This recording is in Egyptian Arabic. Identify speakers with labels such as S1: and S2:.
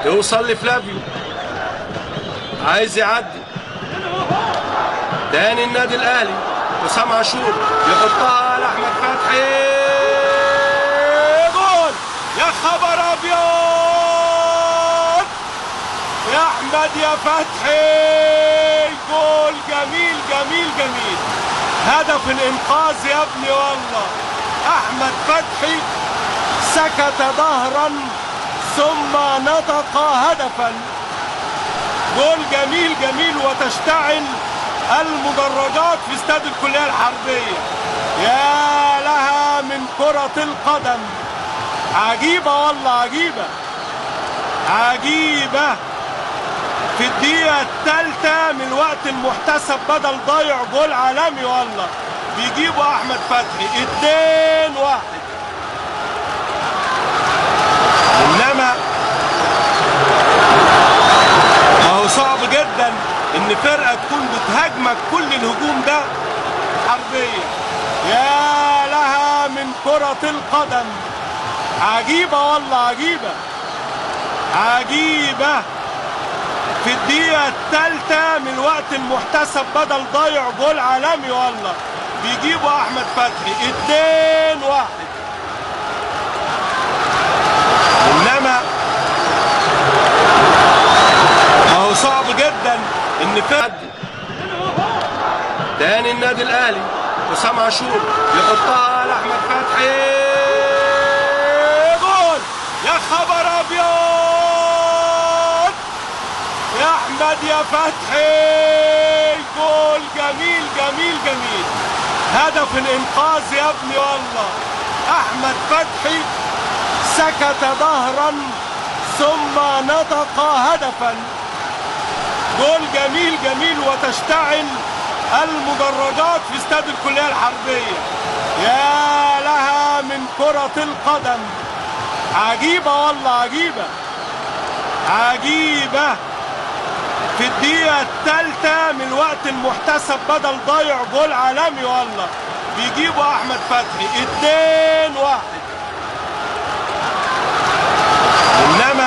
S1: توصل لفلافيو، عايز يعدي تاني النادي الاهلي. حسام عاشور يحطها لاحمد فتحي، جول! يا خبر ابيض يا احمد يا فتحي، جول جميل جميل جميل، هدف الانقاذ يا ابني والله. احمد فتحي سكت ظهرا ثم نطق هدفا، جول جميل جميل، وتشتعل المدرجات في استاد الكلية الحربية. يا لها من كرة القدم، عجيبة والله، عجيبة عجيبة. في الدقيقة الثالثة من الوقت المحتسب بدل ضايع، جول عالمي والله، بيجيبوا أحمد فتحي 2-1. إنما ما هو صعب جدا إن فرقة تكون بتهاجمك كل الهجوم ده. حربية، يا لها من كرة القدم، عجيبة والله، عجيبة عجيبة. في الدقيقة الثالثة من الوقت المحتسب بدل ضايع، جول عالمي والله، بيجيبوا أحمد فتحي 2-1. إنما ما هو صعب جدا إن فرقة تاني النادي الأهلي. حسام عاشور يحطها لأحمد فتحي، جول! يا خبر أبيض يا أحمد يا فتحي، جول جميل جميل جميل، هدف الإنقاذ يا ابني والله. أحمد فتحي سكت ظهرا ثم نطق هدفا، جول جميل جميل، وتشتعل المدرجات في استاد الكلية الحربية. يا لها من كرة القدم، عجيبة والله، عجيبة عجيبة. في الدقيقة الثالثة من الوقت المحتسب بدل ضايع، جول عالمي والله، بيجيبوا أحمد فتحي 2-1. إنما